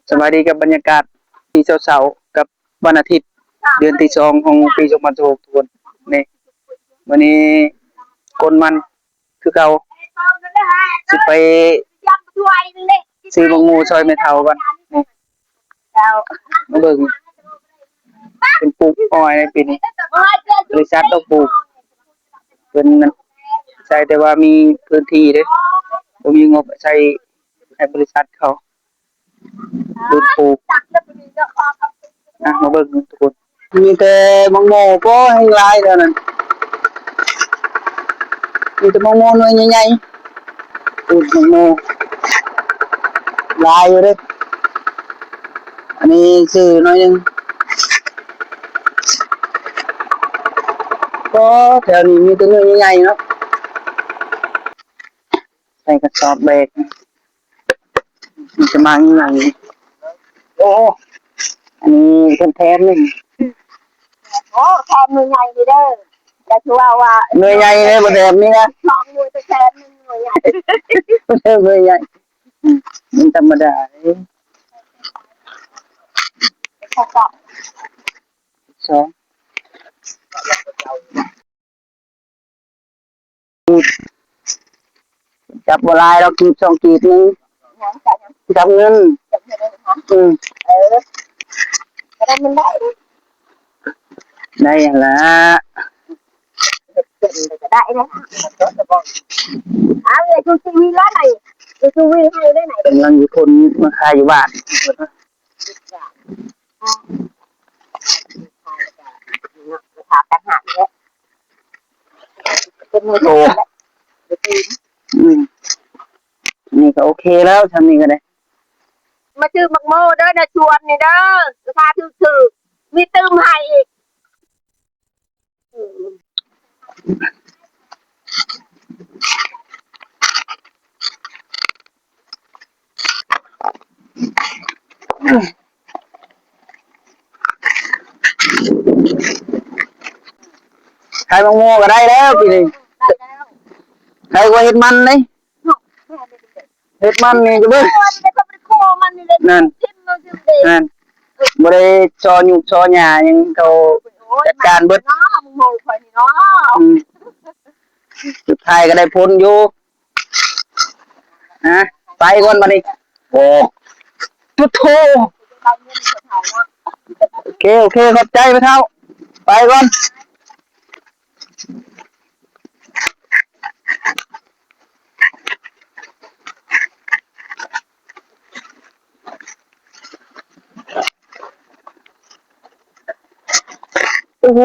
ສະບາຍດີກັບບັນຍາກາດທີ່ເຊົ້າໆ ກັບວັນອາທິດ ເດືອນທີສອງຂອງປີສອງພັນຊາວຫົກ ທຸກຄົນ. ນີ້ ມື້ນີ້ກົນມັນຄືເກົ່າ ຊິໄປຊື້ໝາກໂມຊ່ອຍແມ່ເຖົ້າກ່ອນ. ນີ້ ມາເບິ່ງ ເພິ່ນປູກອ້ອຍໃນປີນີ້ ບໍລິສັດດອກປູກ ເພິ່ນໃຊ້ ແຕ່ວ່າມີພື້ນທີ່ເດ້ ບໍ່ມີງົບໃຊ້ໃຫ້ບໍລິສັດເຂົາ ປູກ ອ່ະ ມາເບິ່ງທຸກຄົນ. ມີແຕ່ໝາກໂມ ບໍ່ ແຮ່ງຫຼາຍແຖວນັ້ນ ມີແຕ່ໝາກໂມໜ່ວຍໃຫຍ່ໆ. ປູກໝາກໂມຫຼາຍຢູ່ເດ້ ອັນນີ້ຊື້ໜ້ອຍໜຶ່ງ. ກໍແຖວນີ້ມີແຕ່ໜ່ວຍໃຫຍ່ໆເນາະ ໃສ່ກະສອບແບກ ມີແຕ່ໝາກໃຫຍ່. ໂອ້ ອັນນີ້ເພິ່ນແຖມນີ້ ໂອ້ ແຖມໜ່ວຍໃຫຍ່ເດີ ແຕ່ຄືວ່າ ວ່າໜ່ວຍໃຫຍ່ເດ້ ບໍ່ແຖມນີ້ນະ ສອງໜ່ວຍ ແຖມໜຶ່ງໜ່ວຍໃຫຍ່ ແຖມໜ່ວຍໃຫຍ່ ມັນທຳມະດາເດ້. ສອງ ກີບ ຈັບບໍ່ຫຼາຍດອກ ກີບສອງກີບໜຶ່ງ ຈັບເງິນ. ອືມ ເອີ ໄດ້ຫັ້ນລະ ເຮັດເປັນກໍໄດ້ນະ ເອົາເລີຍ ຢູ່ຊີວິດລະໄດ໋ ຢູ່ຊີວິດໃຫ້ໄດ້ໄດ໋ ກຳລັງຊິຂົນມາຂາຍຢູ່ບ້ານ. ໂອ້ ອືມ ນີ້ກໍໂອເຄແລ້ວ ຊ່ຳນີ້ກໍໄດ້ ມາຊື້ໝາກໂມເດີ ໃນສວນນີ້ເດີ ລາຄາຖືກໆ ມີຕື່ມໃຫ້ອີກ. ຂາຍໝາກໂມກໍໄດ້ແລ້ວປີນີ້ ໄດ້ແລ້ວ ໃຜກໍເຮັດມັນເດ້. ເຮັດມັນນີ້ເບິ່ງ ນັ້ນ ນັ້ນ ບໍ່ໄດ້ຊໍຫຍຸ້ງຊໍຫຍ້າຫຍັງ ເຂົາຈັດການເບິດ. ອືມ ສຸດທ້າຍກໍໄດ້ຜົນຢູ່ ຮະ ໄປກ່ອນບັດນີ້. ໂອ້ ໂທ້ ໂອເຄ ໂອເຄ ຂອບໃຈພໍ່ເຖົ້າ ໄປກ່ອນ. ໂອ້ໂຫ